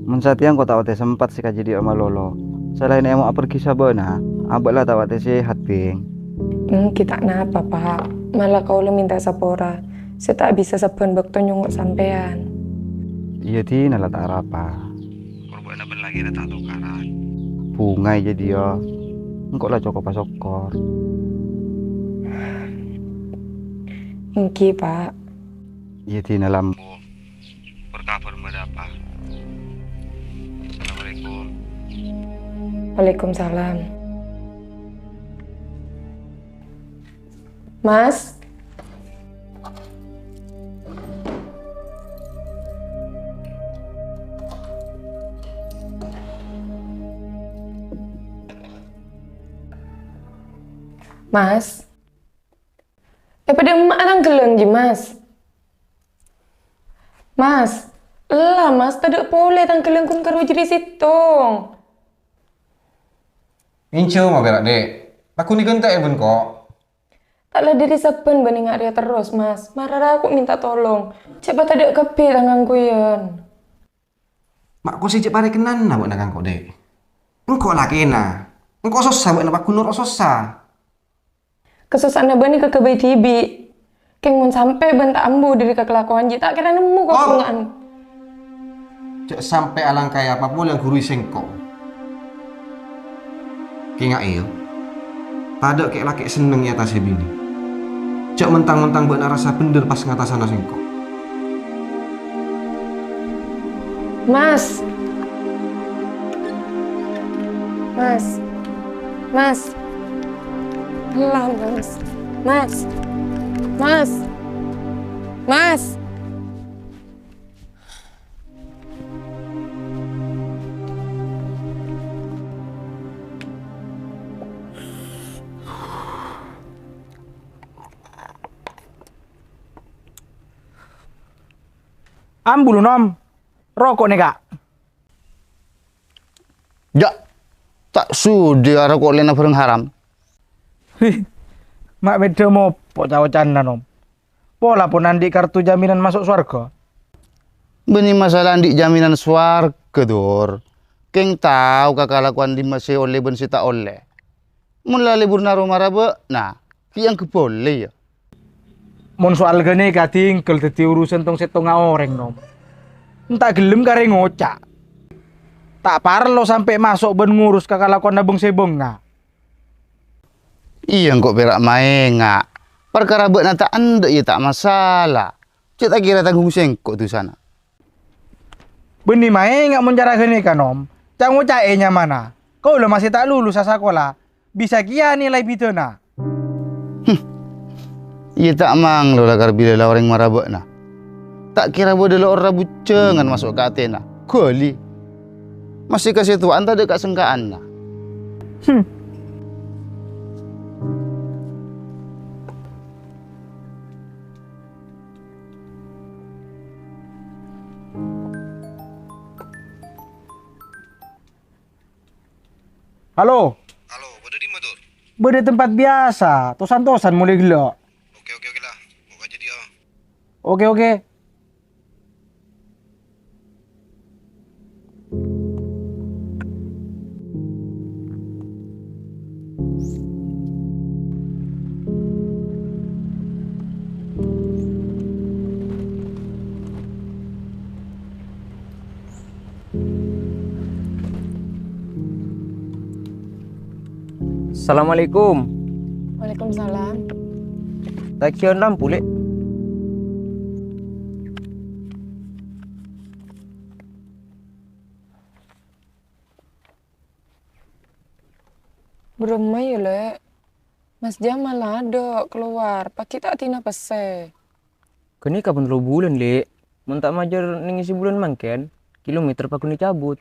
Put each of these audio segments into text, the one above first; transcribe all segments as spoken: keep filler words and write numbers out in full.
Mon satèya engko' ta' patè sempat sè kajhâdhiyâ malolo. Salaèn èmo' apergi sabâna, abâ' la ta' patè sehat, Bhing. Èngghi ta' napa, Pa'. Mala kaulâ mènta sapora, sè ta' bisa sabbhân bâkto nyongngo' sampèyan. Iyâ, dinah la ta' arapa. Korbhâ'na bân lakèna ta' tokaran. Bhunga jâdiyâ. Engko' la cokop asokkor. Èngghi, Pa'. Iyâ, dinah la embu. Berkabar berapa? Assalamualaikum. Waalaikumsalam. Mas. Mas. Eh, padâ emma'a tang ghellâng, ghi, Mas. Mas, ella, Mas, tadâ' polè tang ghellâng ghun karo jârèya sèttong. Enjâ' ma' pèra', Dek. Lagghu nèka ghânta' è bân ko'. Ta' la dhâri sabbhân bâ'na nga' rèya terros, Mas. Mara ra ko' mènta tolong. Cè' patadâ' kabbhi tang ngangghuyan. Ma' ko sè cè' parèkennanna bâ'na ka engko', Dek. Engko' lakèna. Engko' sossa bâ'na paggun noro' sossa. Kasossa'anna bâ'na kaghâbây dhibi'. Kèng mon sampè' bân ta' ambu dhâri kakalakowan jiyâ ta' kèra nemmo kabhunga'an. Jhâ' sampè' alangkaè apa polè angghuruwi sèngko'. Kènga'è, yâ. Tadâ' kè'-lakè' senneng è attasè binè. Jhâ' mentang-mentang bâ'na arassa bhendher pas ngatasana sèngko'. Mas. Mas. Mas. Ella, Mas. Mas. Mas. Mas. Ambu lu, Nom. Roko' nèka. Jhâ', ta' sudi aroko' lèna bhârâng haram. Hi, ma' bhidhâ mopo ca-ocana, Nom. Pola pon andi' kartu jaminan maso' sowarghâ. Bânnè masalah andi' jaminan sowarghâ, Dur. Kèng tao kakalakowan dimma sè ollè bân sè ta' ollè. Mon la lebur naro mara bâ'na, ghi' anggep ollè, yâ? Mon soal ghânèka dingghâl dhâddhi urusan tong-settongnga orèng, Nom. Enta' ghellem karè ngoca'. Ta' parlo sampè' maso' bân ngurus kakalakowanna bâng-sèbângnga. Iyâ, engko' pèra' maènga'. Parkara bâ'na ta' endâ' iyâ ta' masala. Cè' ta' kèra tangghung sèngko' dusana. Bânnè maènga' mon cara ghânèka, Nom. Ca'-ngoca'è nyamana. Kaulâ masè ta' lulussa sakola. Bisa kèya nilai bidhâna. Iyâ ta' manglo la karbhilâ la orèng mara bâ'na. Ta' kèra bâdâ lo'orra bujângan maso' ka atèna. Ghâli. Masè kasèttowa'an tadâ' ka'-sengka'anna. Hmm. Halo. Halo, bâdâ dimma, Dur? Bâdâ tempat biyasa, tos-antosan molè ghellâ'. Oke, oke, oke la. Engko' ka jâdiyâ. Oke, oke. Assalamualaikum. Waalaikumsalam. Tagihan lampu, Lè'. Bârâmma yâ, Lè'? Mas Jamal adâ' kalowar, paghi' ta' dinah pèssè. Ghânèka pon tello bulân, Lè'. Mon ta' majâr nèng è sabulân mangkèn, kilometer paggun ècabut.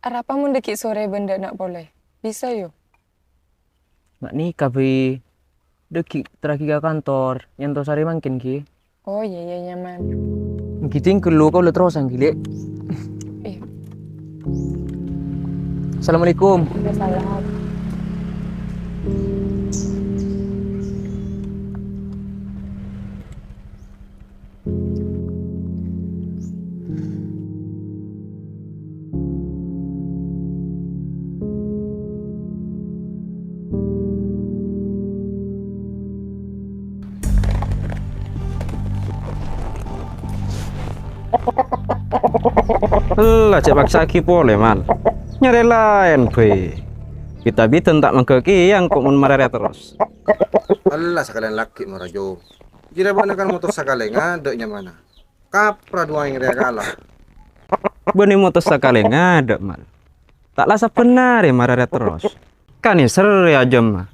Arapa mon dâgghi' sorè bân dâ' enna' polè? Bisa, yâ? Ma' nèka bhâi. Dâgghi' terraghi ka kantor, èyantos arè mangkèn, ghi. Oh, iyâ, iyâ, nyaman. Èngghi dingghâl, lo, kaulâ terrosa, ghi, Lè'. Iyâ. Assalamualaikum. Waalaikumsalam. Ella, jhâ' maksa'aghi polè, Mal. Nyarè laèn bhâi. Bit-abiddhân ta' mangghâ kèya engko' mon mararè terros. Ella, sakalèyan lagghi' mara, Jo. Jârèya bâ'na kan motos sakalè ngadâ' nyamana. Kapra duwâ' rèya kala. Bâ'na motos sakalè ngadâ', Mal. Ta' la sabbhân arè mararè terros. Kan èserrè ajâmma.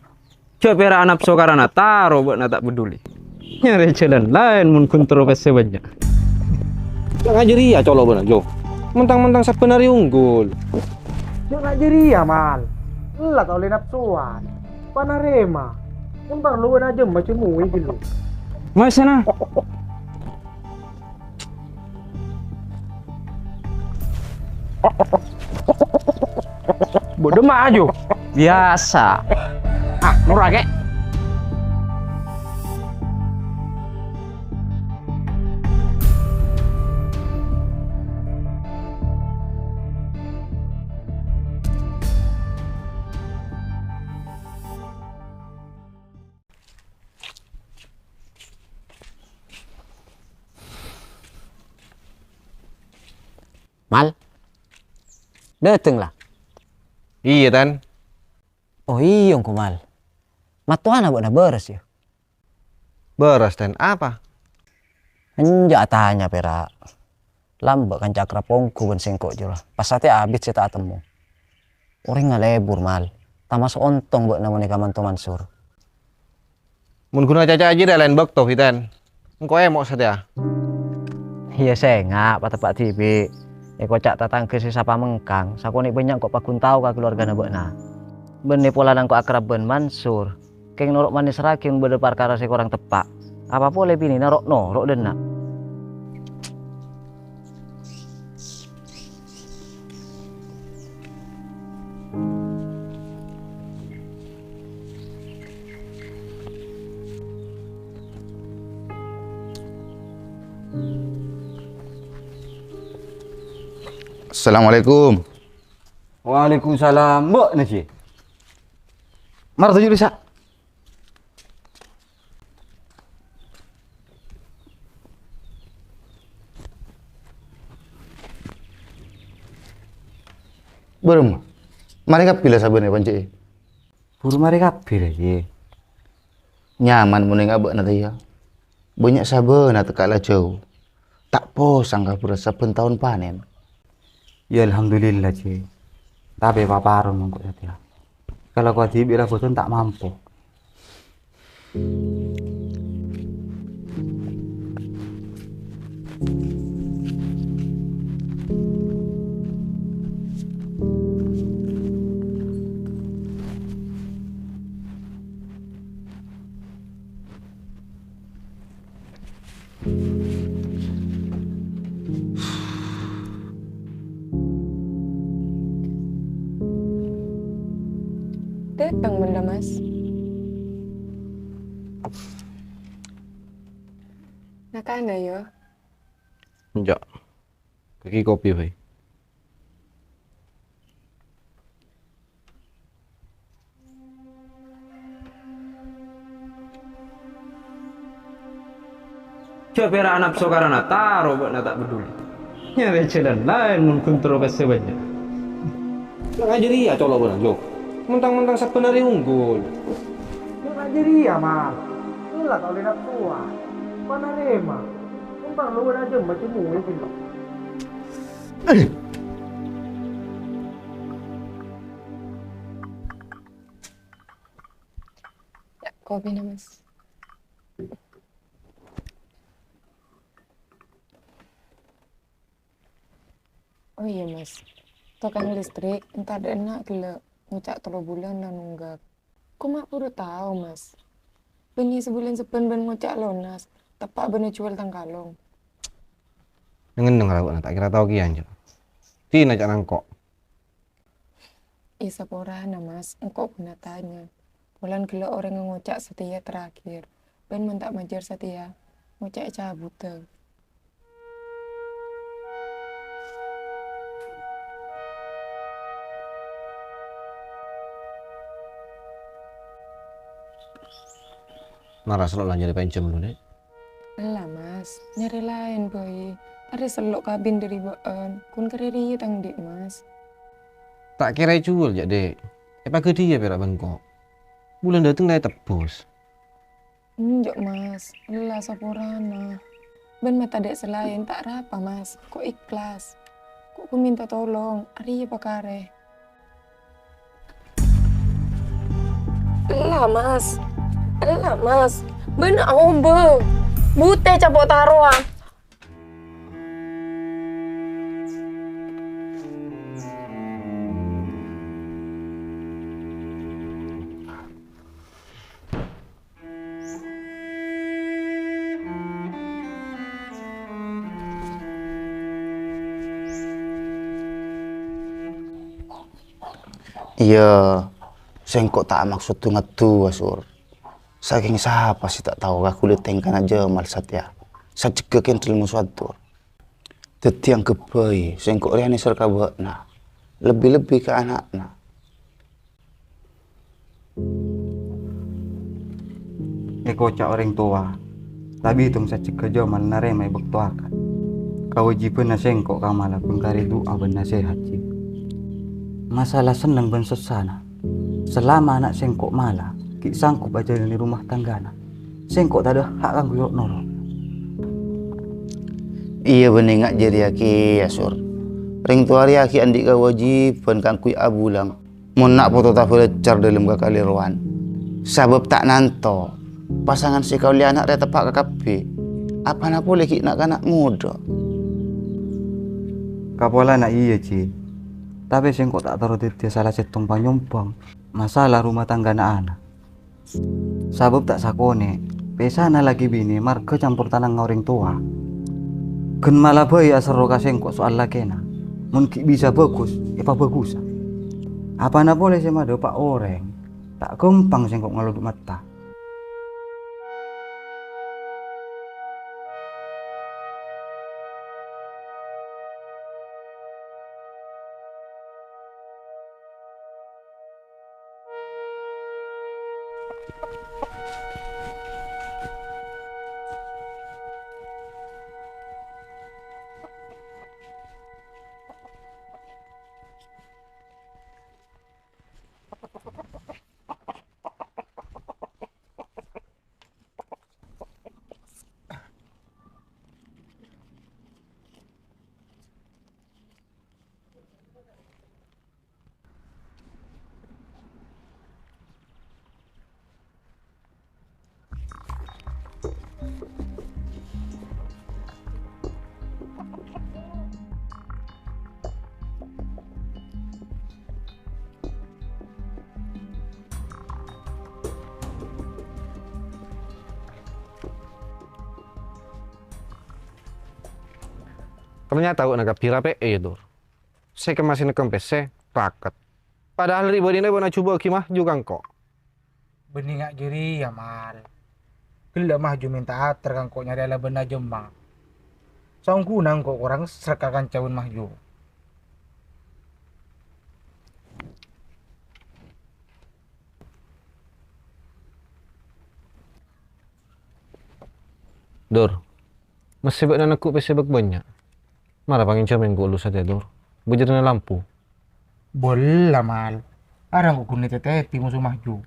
Jhâ' pèra' anapso karana taro bâ'na ta' peduli. Nyarè jhâlân laèn mon ghun terro pèssè bânnya'. Jhâ' ngajâriyâ colo' bâ'na, Jo. Mentang-mentang sabbhân arè onggul. Jhâ' ngajâriyâ, Mal. Ella ta' ollè napsowan. Panarèma. Mon parlo bâ'na ajâmma jhâ' mowi ghâllu. Wes, sana. Bodo maju. Biasa. Ah, nora, Kek. Mal. Dâteng la. Iyâ, Tan. Oh, iyâ, engko', Mal. Mattowana bâ'na bârâs, yâ? Bârâs, Tan. Apa? Enjâ' atanya, pèra'. Lambâ' kanca akrab ongghu bân sèngko' jârowa. Pas satèya abit sè ta' atemmo. Orèng ngalebur, Mal. Tamaso' ontong bâ'na mon è kamanto Mansur. Mon ghun acaca jârèya laèn bâkto, Tan. Engko' èmo' satèya. Iyâ, sènga', pateppa' dhibi'. Èkoca' tatangghâ sè sapamengkang, sakonè' bânnya' engko' pagghun tao ka kalowarghâna bâ'na. Bânnè polana engko' akrab bân Mansur. Kèng noro' manèssraghi mon bâdâ parkara sè korang teppa'. Apa polè binèna ro'-noro' dâ' enna'. Assalamualaikum. Waalaikumsalam. Mbok, Naji. Mar toju' risa. Bârâmma? Marè kabbhi la sabâna èpanjhâ'i. Buru marè kabbhi la, Ji. Nyaman mon neng abâ'na tèya. Bânnya' sabâna tekka' la jâu. Ta' posang kabhurrâ sabbhân taon panèn. Ya, alhamdulillah, Ji. Tapè paparon mangko satèya. Kalakowan dhibi' la bhudhun ta' mampo. Dâteng, bhender, Mas. Ngakana, yâ? Enjâ'. Kakè kopi bhâi. Jhâ' pèra' napso karana taro bâ'na ta' peduli. Nyarè jhâlân laèn mon ghun terro pèssè bânnya'. Jhâ' ngajâriyâ colo' bâ'na, Jo. Mentang-mentang sabbhân arè onggul. Jhâ' ngajâriyâ, Mal. Ella ta' ollè napsowan. Panarèma. Mon parlo bâ'na ajâm macem mowèng ghâllu. Ya, kopina, Mas. Oh iyâ, Mas. Tokang listrik èntar dâ' enna' ghellâ', ngoca' tello bulân la nongghâk. Koma buru tao, Mas. Bânnè sabulân sabbhân bân ngoca' lonas, teppa' bânnè juwâl tang kalong. Neng-enneng ra bâ'na, ta' kèra tao kèya, Anjo. Dina ca' nangko'. È, saporana, Mas, engko' ghun atanya. Polana ghellâ' orèng ngoca' satèya terakhir. Bân mon ta' majâr satèya, ngoca' ècabudhâ. Mara sella' la nyarè pènjhâm lu, Dek. Ella, Mas, nyarè laèn bhâi. Arè sello' kabin dâri bâ'ân, ghun karè rèya tang andi', Mas. Ta' kèra èjhuwâl, jâ', Dek. Èpaghâdhiyâ pèra' bân engko'. Bulân dâteng la ètebbhus. Enjâ', Mas. Ella saporana. Bân ma' tadâ' sè laèn, ta' arapa, Mas. Ko' ikhlas. Ko' ghun mènta tolong, arèya pakarè. Ella, Mas. Ella, Mas. Bâ'na aobâ. Butè capo' tarowa. Iyâ, sèngko' ta' amaksod du-ngadduwâ, Sur. Sakèng sapa sè ta' tao ka ghulâ tèngkana Jamal satèya, sajjhegghâ Kendrel moso Dur. Dhâddhi angghep bhâi sèngko' rèya nèser ka bâ'na, lebbi-lebbi ka ana'na. Èkoca' orèng towa, ta' bhidhung sajjhegghâ Jamal narèmaè bâkto akad. Kawâjibhânna sèngko' ka Mala bhângkarè du'a bân nasèhat, Ji. Masala senneng bân sossana, salama ana' sèngko' Mala ghi' sanggup ajhâlânè rumah tangghâna, sèngko' tadâ' ha' kaangghuy ro'-noro'. Iyâ, bânnè nga' jârèya kèya, Sur. Rèng towa rèya ghi' andi' kawâjibhân kaangghuy abhulâng. Mon na' poto tabâlâjhâr dâlem kakalèrowan, sabâb ta' nanto pasangan sè èkaollè ana' rèya teppa' kakabbhi, apana polè ghi' na'-kana' ngodâ. Kapolana iyâ, Ji. Tapè sèngko' ta' terro dhâddhiyâ sala sèttong panyombhâng masala rumah tangghâna ana'. Sabâb ta' sakonè', pèssana lakè binè marghâ campor tanangnga orèng towa. Ghân Mala bhâi aserro ka sèngko' soal lakèna. Mon ghi' bisa bhâghus, èpabhâghusâ. Apana polè sè madâpa' orèng, ta' ghâmpang sèngko' ngalodhu' matta. Ternyata bâ'na kabbhi rapè'è, yâ, Dur. Sè kemma sè nekkem pèssè, raket. Padahal ri'-bâri'na bâ'na jhubâ'âghi Mahju ka engko'. Bânnè nga' jârèya, Mal. Ghellâ' Mahju mènta ater ka engko' nyarè alabânna Jamal. Saongghuna engko' korang srek ka kanca bân Mahju. Dur, messè bâ'na neggu' pèssè bâk bânnya'. Mara pangènjhâmè engko' lu satèya, Dur. Bâjârânna lampu. Bolla, Mal. Arèng engko' ghun ètètèdhi moso Mahju.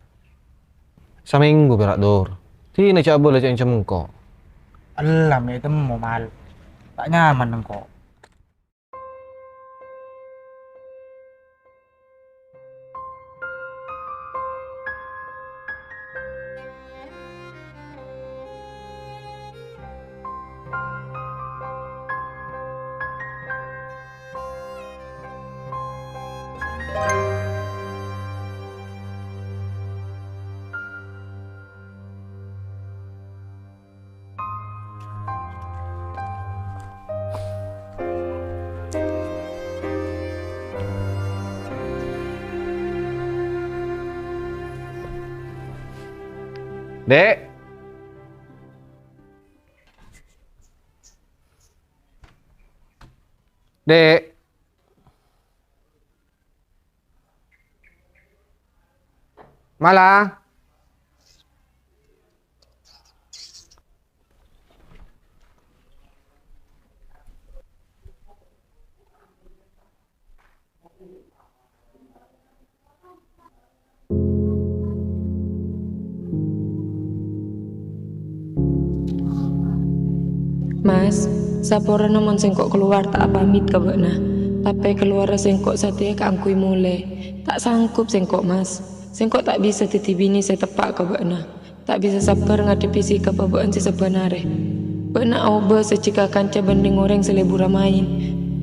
Samènggu pèra', Dur. Dinah jhâ' abâlâ jhâ' ènjhâm engko'. Ella, mè' ètemmo, Mal. Ta' nyaman engko'. Dek. Dek. Mala. Mas, saporana mon sengko' kalowar ta' apamit ka ba'na, tapè kalowarra sengko' satèya kaangghuy molè. Ta' sanggup sengko', Mas. Sengko' ta' bisa dhâddhi binè sè teppa' ka ba'na. Ta' bisa sabbhâr ngadhebbhi sikap abâ'na sè sabbhân arè. Ba'na aobâ sajjhegghâ kanca bân rèng-orèng sè lebur amaèn.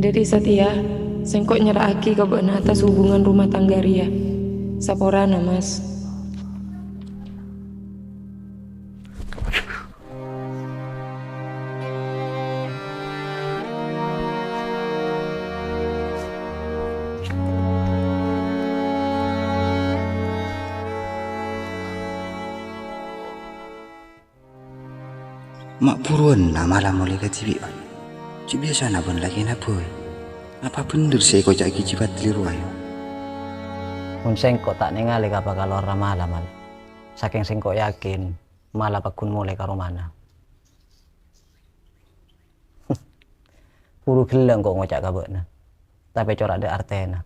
Dhâri satèya, sengko' nyerra'aghi ka ba'na attas hubungan rumah tangga rèya. Saporana, Mas. Ma' buruwânna mala molè kadhibi', Pak. Cè' biyasana bân lakèna bhâi. Apa bhender sè èkoca'aghi Cipatli rowa, yâ? Mon sengko' ta' nèngalè ka pakalowarra mala, Mal. Sakèng sengko' yakin, mala paggun molè ka romana. Buru ghellâ' engko' ngoca' ka bâ'na, tapè cora' dâ' artèna.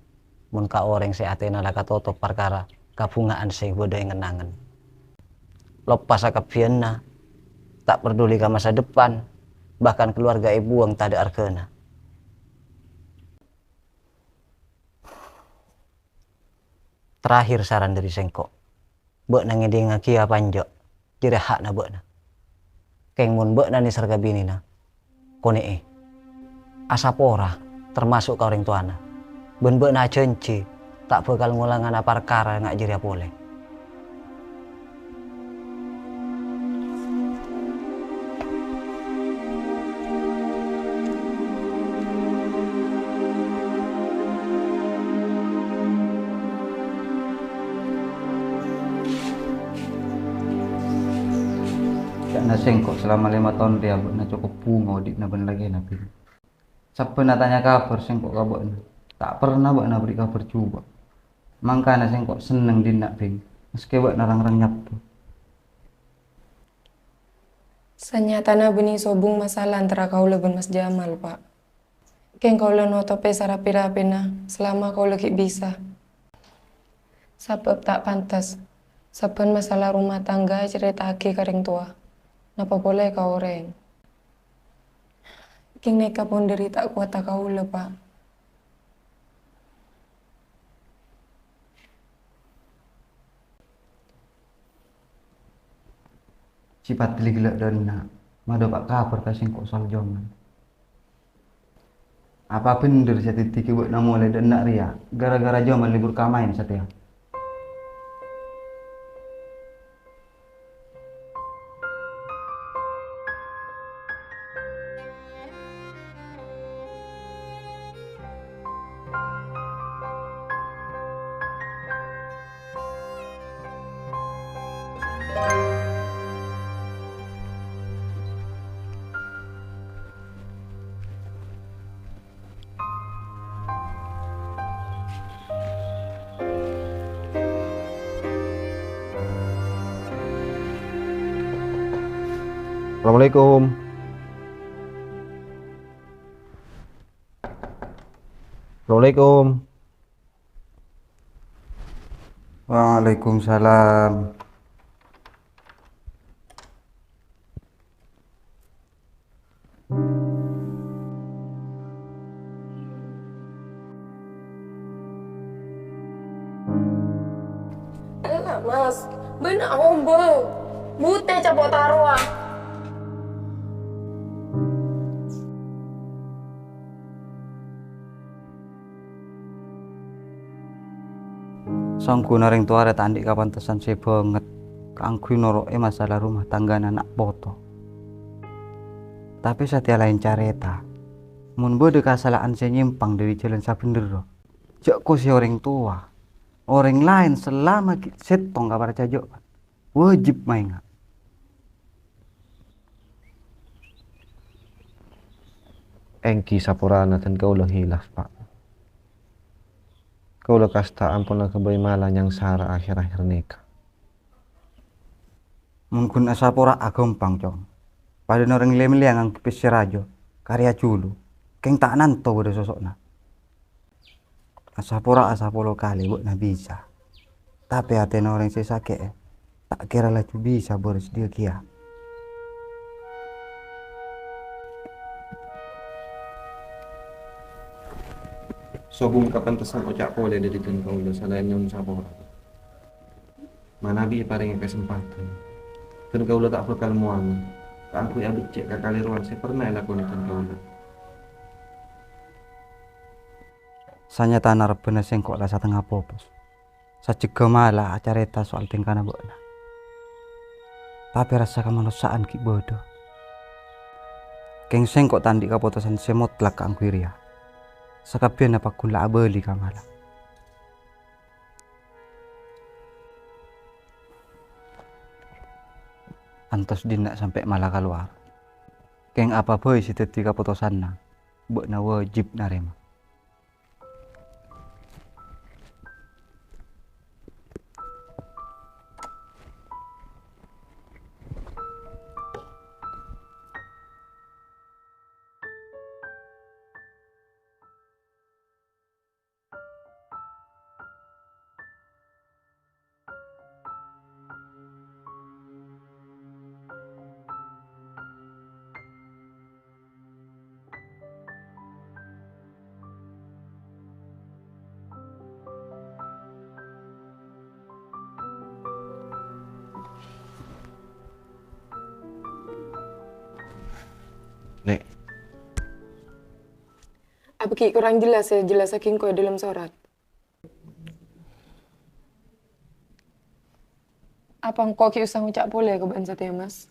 Mon ka orèng sè atèna la katotop parkara kabhunga'an sè bâdâ è ngen-angen. Loppa sakabbhiyânna, ta' parduli ka masa depan, bahkan keluarga èbuwâng tadâ' arghâna. Terakhir saran dhâri sengko'. Bâ'na ngèdhingngaghi apa enjâ', jârèya hakna bâ'na. Kèng mon bâ'na nèser ka binèna, konè'è. Asapora, termasuk ka orèng towana. Bân bâ'na ajhânjhi ta' bhâkal ngolangana parkara nga' jârèya polè. Ca'na sengko' salama lèma taon rèya bâ'na cokop bhunga odi'na bân lakèna, Bhing. Sabbhân atanya kabhâr sengko' ka bâ'na, ta' perna bâ'na aberri' kabhâr jhuwa. Mangkana sengko' senneng dinna', Bhing, maskè bâ'na rang-rang nyabbhâ. Sanyatana bânnè sobung masalah antara kaulâ bân Mas Jamal, Pa'. Kèng kaulâ notopè sarapi-rapina salama kaulâ ghi' bisa. Sabâb ta' pantes, sabbhân masalah rumah tangga ècarèta'aghi ka rèng towa, napa polè ka orèng. Kèng nèka pon dhâri ta' kowatta kaulâ, Pa'. Cipatli ghellâ' dâ' enna', madâpa' kabhâr ka sengko' soal Jamal. Apa bhender sè èdhidhighi bâ'na molè dâ' enna' rèya, ghârâ-ghârâ Jamal libur ka maèn satèya? Assalamualaikum. Assalamualaikum. Waalaikumsalam. Ella, Mas, bâ'na aombâ. Butè capo' tarowa. Songghuna rèng towa rèya ta' andi' kapantesan sè bângèt kaangghuy noro'è masalah rumah tanggana na' poto. Tapè satèya laèn carèta. Mon bâdâ kasala'an sè nyèmpang dhâri jhâlân sabhendherra, jhâ' kosè orèng towa. Orèng laèn salama ghi' sèttong kaparcajâ'ân. Wajib maènga'. Èngghi saporana dân kaulâ hilaf, Pa'. Kaulâ kasta ampon aghâbây mala nyangsara akhèr-akhèr nèka. Mon ghun asapora'a ghâmpang, Cong. Padâna orèng lè-mellèya nganggep pèssè rajâ, karè ajhulu, kèng ta' nanto bâdâ soso'na. Asapora'a sapolo kalè bâ'na bisa. Tapè atèna orèng sè sakè'è ta' kèra laju bisa bârâs dhiyâ kèya. Sobung kapantesan oca' polè dhâri dân kaulâ salaèn nyo'on sapora. Manabi èparèngè kasempadhân, dân kaulâ ta' bhâkal mowana kaangghuy abeccè' kakalèrowan sè pernah èlakonè dân kaulâ. Sanyatana rebbhâna sèngko' la satengnga popos. Sajjhegghâ mala acarèta soal tèngkana bâ'na. Tapè rassa kamanossa'an ghi' bâdâ. Kèng sèngko' ta' andi' kapotosan sè motlak kaangghuy rèya. Sakabbhiyânna pagghun la abâli ka mala. Antos dinna' sampè' mala kalowar. Kèng apa bhâi sè dhâddhi kapotosanna, bâ'na wâjib narèma. Nè'. Apa ghi' korang jellas sè èjellassaghi engko' è dhâlem sorat? Apa engko' ghi' osa ngoca' polè ka bâ'na satèya, Mas?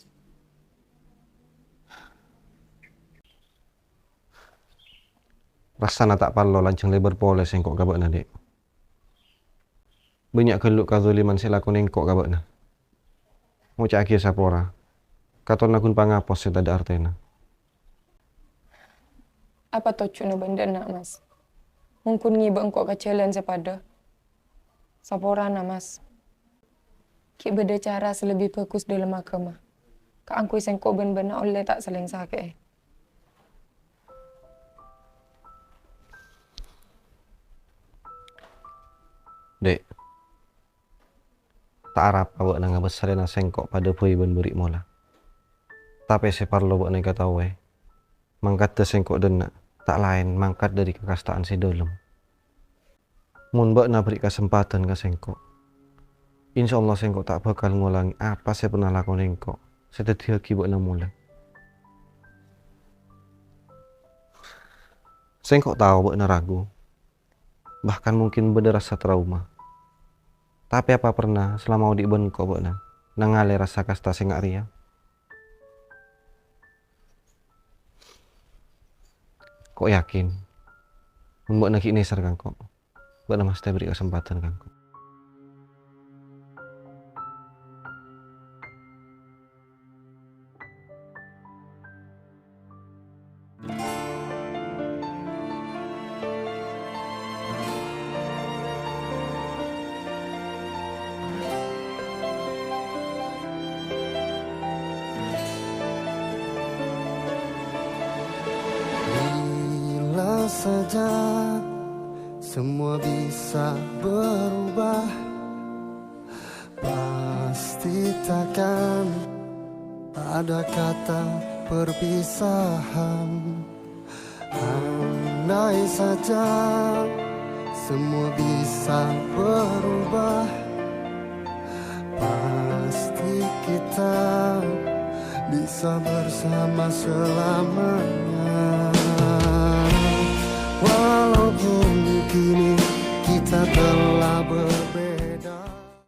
Rassana ta' parlo lanjhâng lèbâr polè sèngko' ka bâ'na, Dhi'. Bânnya' ghâllu' kadhâliman sè èlakonè engko' ka bâ'na. Ngoca'aghiyâ sapora, katorna ghun pangapos sè tadâ' artèna. Apa tojjhuna bâ'na dâ' enna', Mas? Mon ghun ngibâ engko' ka jhâlân sè padâ? Saporana, Mas. Ghi' bâdâ cara sè lebbi bhâghus dhâlem aghâma, kaangghuy sèngko' bân bâ'na ollè ta' salèng sakè'è. Dhi', ta' arapa bâ'na ngabâssarèna sèngko' padâ bhâi bân bâri' mola. Tapè sè parlo bâ'na èkataowè, mangkaddhâ sèngko' dâ' enna' ta' laèn mangkat dhâri kakasta'an sè dhâlem. Mon bâ'na bâri' kasempadhân ka sèngko', insyaallah sèngko' ta' bhâkal ngolangè apa sè pernah èlakonè engko' sè èdhâddhiyâghi bâ'na molè. Sèngko' tao bâ'na ragu, bahkan mungkin bâdâ rassa trauma. Tapè apa pernah salama odi' bân engko' bâ'na nangalè rassa kasta sè nga' rèya? Ko' yakin, mon bâ'na ghi' nèser ka engko', bâ'na mastè bâri' kasempadhân ka engko'. Bila saja semua bisa berubah, pasti takkan ada kata perpisahan. Andai saja semua bisa berubah, pasti kita bisa bersama selamanya. Walaupun kini kita telah ber-